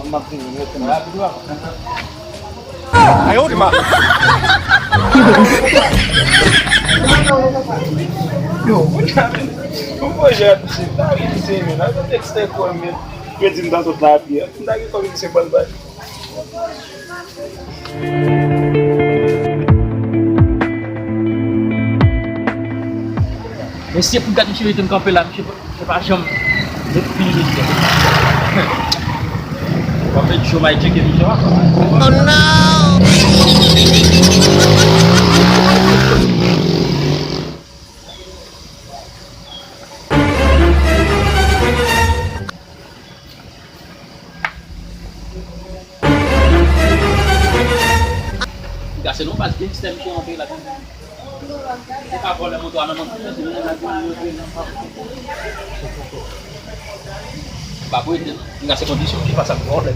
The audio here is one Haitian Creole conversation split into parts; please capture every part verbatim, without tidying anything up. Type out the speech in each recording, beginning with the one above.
M ap vini, m ret konn rapid wi. Ayo, di ma. Yo, mwen sa men. Mwen pwojè a touche. Pa vin se men. A te tekste kò men. Yo di m ta sot la apye. M ta gen kòm se bòn bay. Mesye, pou gad misye rete kanpe la, misye, misye pa janm met pil misye. W ap met chomay tcheke misye. Oh no! Gase non baz gangstè misye rantre la. Li pa vòlè moto a nan men. Pa pou ede non. Gase kondisyon ki fas ak vòlè.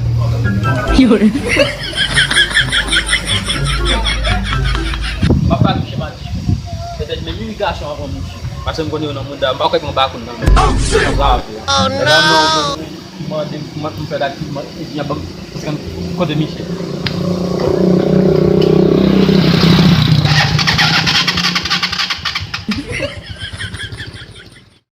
M ap pale misye mati. Petèt menm imigrasyon avan misye. Paske m konnen yo nan mouda. M pa kwè gen yon bakoun nan men. Nan grave. Oh no! Mande m, m fè dat, m di a bank, paske m kontre misye.